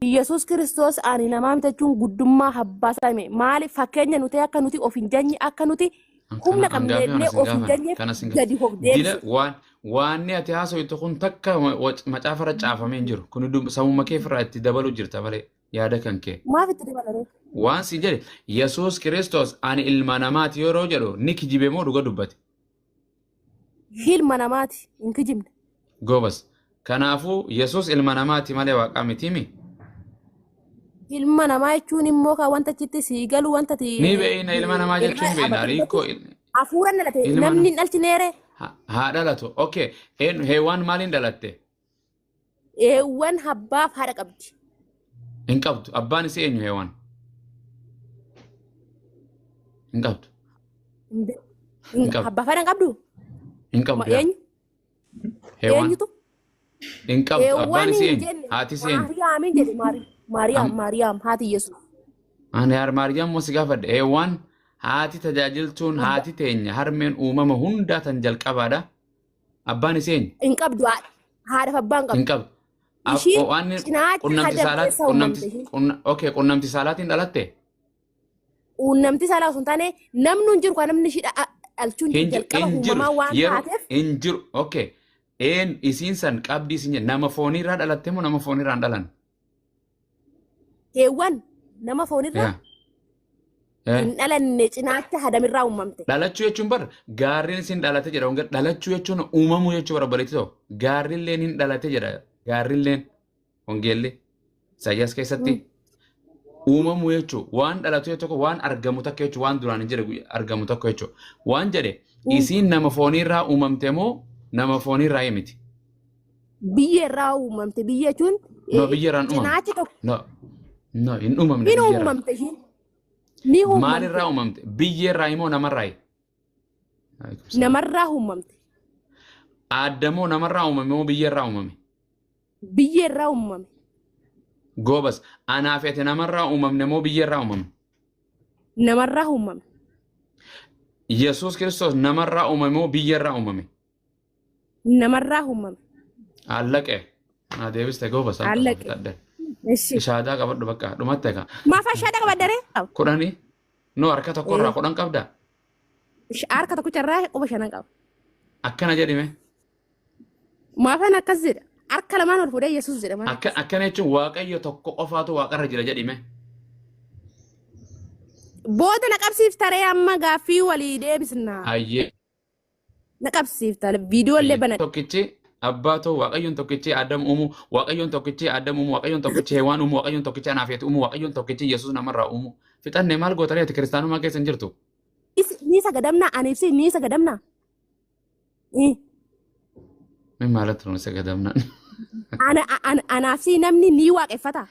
Yesuus Kiristoos ani namaa miti jechuun guddummaa abbaa isaa hime. Maaliif fakkeenya nuti akka nuti of hin janye akka nuti humna Kana qabne hangaafi kana illee sin of hin gaafan janyeef kana sin gadi of dila deebise. waan waanni ati haasoftu kun takka macaafa irra caafamee hin jiru. Kun sammuma kee irraa itti dabalu jirta malee yaada kan kee. Maaf itti dabalaree? Waan si jedhe Yesuus Kiristoos ani ilma namaati yeroo jedhu ni kijibe moo dhuga dubbate? Ilma namaati hin kijibne. Goobas. Kanaafuu Yesuus ilma namaati malee waaqaa mitiimi. Ilma namaa jechuun immoo kan wanta achitti sii galu wanta ati Ni beeyna ilma namaa jechuun beeyna. Riikoo hafuuran dhalate ilma namni hin dhalchineere haa dhalatu. Okay. Heewaan maaliin dhalatte? Eewwan abbaaf haadha qabdi. Hin qabdu. Abbaan isii eenyu heewaan? Hin qabdu. Hin qabdu. Abbaaf haadha hin qabdu? Hin qabdu. Yaa. Eenyu? Heewaan. Eenyutu? Hin qabdu. Abbaan Eewwan isii hin eenyu? jenne. Haati isii eenyu? Maariyaamiin jedhe Maariyaam Maariyaam haati Yesuus. Ani har Maariyaam moo si gaafadhe. Heewaan haati tajaajiltuun haati teenya harmeen uumama hundaa tan jalqabaadha. Abbaan isii eenyu? Hin qabdu haadha. Haadhaaf abbaa hin Hin qabdu. qabdu. Ishiin Waan cinaacha qunnamti hadam saalaati keessa qunnamti uumamte ishiin. Okay, qunnamti saalaatiin dhalatte? Quunnamtii saalaa osoo hin taane namni hin jiru kan namni ishii dhalchuun Hin jalqaba hin jiru uumamaa waan yeroo taateef hin jiru. Okay. Een isiin san qabdii isin jedhe nama fooniirraa dhalatte moo nama fooniirraa hin dhalan? Heewwan nama foonirraa Yaa. Eh. hin dhalanne cinaacha hadamirraa uumamte. Dhalachuu jechuun bar gaarreen isin dhalate jedha. Dhalachuu jechuun uumamuu jechuu bara obboleetti ta'u. Gaarrilleen hin dhalate jedha. Gaarrilleen wangeelli Isaayyaas keessatti uumamuu jechuu waan dhalatu tokko waan argamu takka jechuu waan duraan hin jedhe argamu tokko jechuu waan jedhe isiin nama fooniirraa uumamte moo nama fooniirraa miti? Biyya irraa uumamte. Biyya jechuun No, biyya irraa hin uumamne. cinaachi tokko No, no, hin uumamne hin biyya irraa. uumamte ishiin. Ni uumamte. Maalirraa uumamte? Biyya irraa immoo namarraa? Namarraa uumamte. Aaddamoo namarraa uumame moo biyya irraa uumame? Biyya irraa uumame. Goobas, anaa fi ati namarraa uumamne moo biyya irraa uumamne? Namarraa uumame. Yesuus Kiristoos namarraa uumame moo biyya irraa uumame? Namarraa uumame. Allaqe. Naa deebiste goobas. Allaqe. Ishi. Shaadaa qabadhu bakka dhumatte ka. Maaf ashaada qabaddaree? Kudhanii? No, harka tokkorraa 10 qabdaa? Harka tokkicharraa quba shanan qaba. Akkana jedhime. Maafan akkas jedha. Harka lamaan ol fuudhee Yesuus jedha. Maal Akka akkana jechuun Waaqayyo tokko qofaatu waaqarra jira jedhime. Booda na qabsiifta ree amma gaaffii walii deebisna. Hayyee. Na qabsiifta viidiyoo illee bana. Tokkichi abbaa ta'u Waaqayyoon tokkichi Adam uumu Waaqayyoon tokkichi Adam uumu Waaqayyoon tokkichi Hewaan uumu Waaqayyoon tokkichi anaaf ati uumu Waaqayyoon tokkichi Yesuus namarraa uumu. Fixanne maal goota ree ati kiristaanummaa keessa hin jirtu. Ni sagadamna aniif si ni sagadamna. Min maalatti nuun sagadamna? Anaaf si namni ni waaqeffata.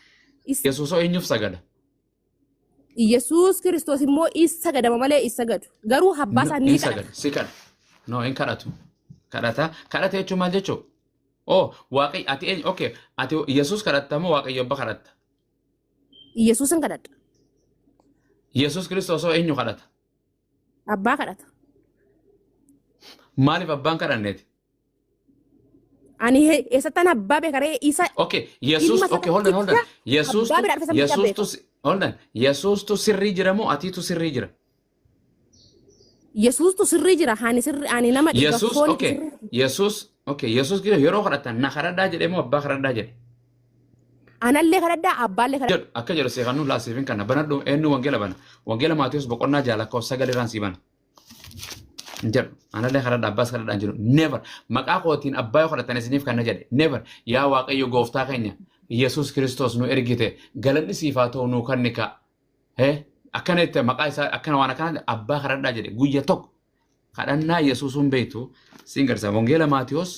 Yesuus hoo eenyuuf sagada? Yesuus Kiristoos immoo isa sagadama malee isa sagadu. Garuu abbaa isaa ni Hin kadhata. sagadu. Si kadha. No, hin kadhatu. Kadhata. Kadhata jechuun maal jechuu? Oh, Waaqayyo ati eenyu? Okay, ati Yesuus kadhatta moo Waaqayyo abbaa kadhatta? Yesuus hin kadhadha. Yesuus Kiristoos hoo eenyu kadhata? Abbaa kadhata. Maaliif abbaan kadhanneeti? Ani eessattan abbaa beeka ree isa Okay, Yesuus ilma isa okay, hold on, hold on. tokkicha Yesuustu abbaa bira dhufe san bichaa beeka. Yesuustu hold on. Yesuustu sirrii jira moo atiitu sirrii jira? Yesuustu sirrii jira. Ani sirrii ani nama dhiiga Yesuus foonitu okay. sirrii jira. Yesuus okay. Yesuus yeroo kadhatan na kadhadhaa jedhee moo abbaa kadhadhaa jedhe? Anallee kadhadhaa abbaallee kadhadhaa. Jedhu akka jedhu seeqannuu laasiifin kana banadhu eenyu wangeela bana. Wangeela Maatiyus boqonnaa 6 lakkoofsa 9 irraan sii bana. Hin jedhu. Anallee kadhadha abbaas kadhadha hin jedhu. Never. Maqaa kootiin abbaa yoo kadhatan isiniif kanna jedhe. Never. Yaa Waaqayyo gooftaa keenya Yesuus Kiristoos nu ergite galanni siif haa ta'u nuu kanni kaa. Hee akkana jette maqaa isaa akkana waan akkana abbaa kadhadhaa jedhe guyya tokko kadhannaa Yesuusuun beektu siin garsiisa. Wangeela Maatiyus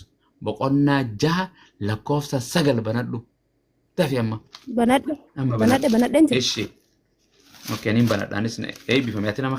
boqonnaa 6 lakkoofsa 9 banadhu. Dafi amma. Banadhe. Amma Banadhe banadhu. banadheen jira. Ishi. Okay, niin banadha. Anis eebbifame. Ati nama